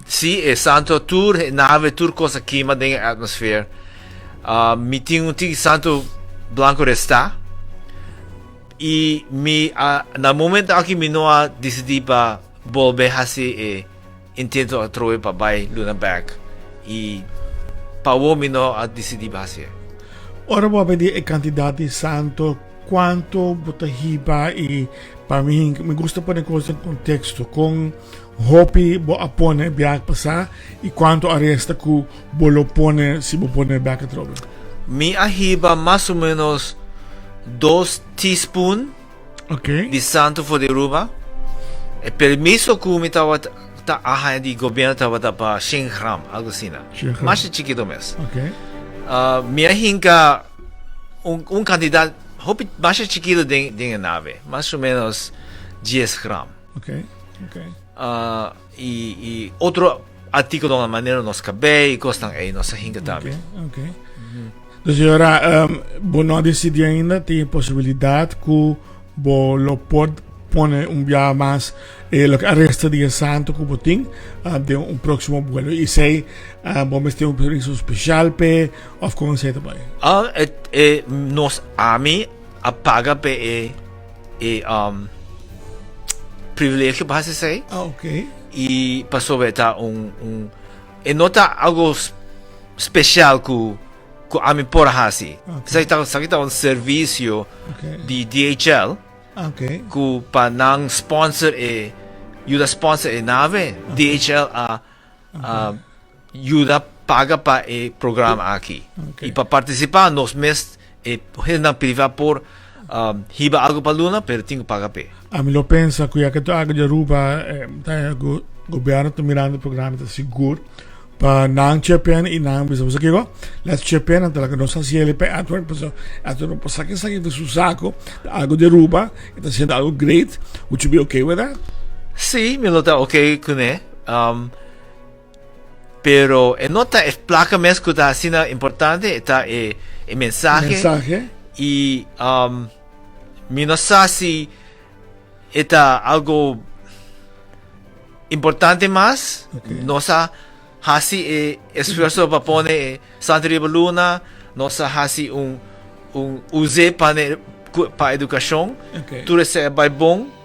Si, e santo tur, e nave, tur cos a kima den e atmosfeer. Mi tin un tiki santo blanco resta. Y mi a, na momento aki mi no a decidi pa bolbe haci e intento atrobe pa bay luna bek. Y pa awor mi no a decidi pa hacié. Ora bo a pidi e cantidad di santo, cuanto bo ta hiba? Y pa mi, mi gusta pone cos den contexto. Con hopi bo a pone biaha pasá y cuanto a resta cu bo lo pone si bo pone bek atrobe? Mi a hiba mas o menos 2 teaspoon di santo for di Aruba. E permiso cu mi tabata ta a haña di gobierno tabata pa 100 gram, algo asina. Masha chikito mes. Mi a hinca un cantidad hopi masha chikito den e nave, mas o menos 10 gram. Y otro artículonan manera nos cabey y cosnan ey nos a hinca tambe. Dus ora bo no a decidi ainda, tin e posibilidad cu bo lo por pone un biaha mas e loke a resta di e santo cu bo tin den un proximo vuelo. Y esey bo mester un permiso special p'e of con esey ta bay? E nos ami a paga p'e e e privilegio pa haci esey. Y pasobra e ta un un e no ta algo special cu cu ami por a haci. Esaki ta esaki ta un servicio di DHL cu pa nan sponsor e yuda sponsor e nave, DHL a a yuda paga pa e programa aki. Y pa participa nos mes e hendenan priva por hiba algo pa luna pero tin cu paga p'e. Ami lo pensa cu ya cu ta algo di Aruba ta gobierno ta mirando e programa ta sigur pa nan chip in y nan bisa boso kico let's chip in anto laga nos haci el pa Edward pasobra Edward no por saca esaki di su saco ta algo di Aruba e ta haciendo algo great, would you be okay with that? Si, mi lo ta okay cune. Pero e no ta e placa mes cu ta asina importante, e ta e e mensahe. Mensahe. Y mi no sa si e ta algo importante mas. Nos a haci e esfuerzo pa pone e Santa riba luna, nos a haci un un use pa pa educacion. Tur esei a bay bon.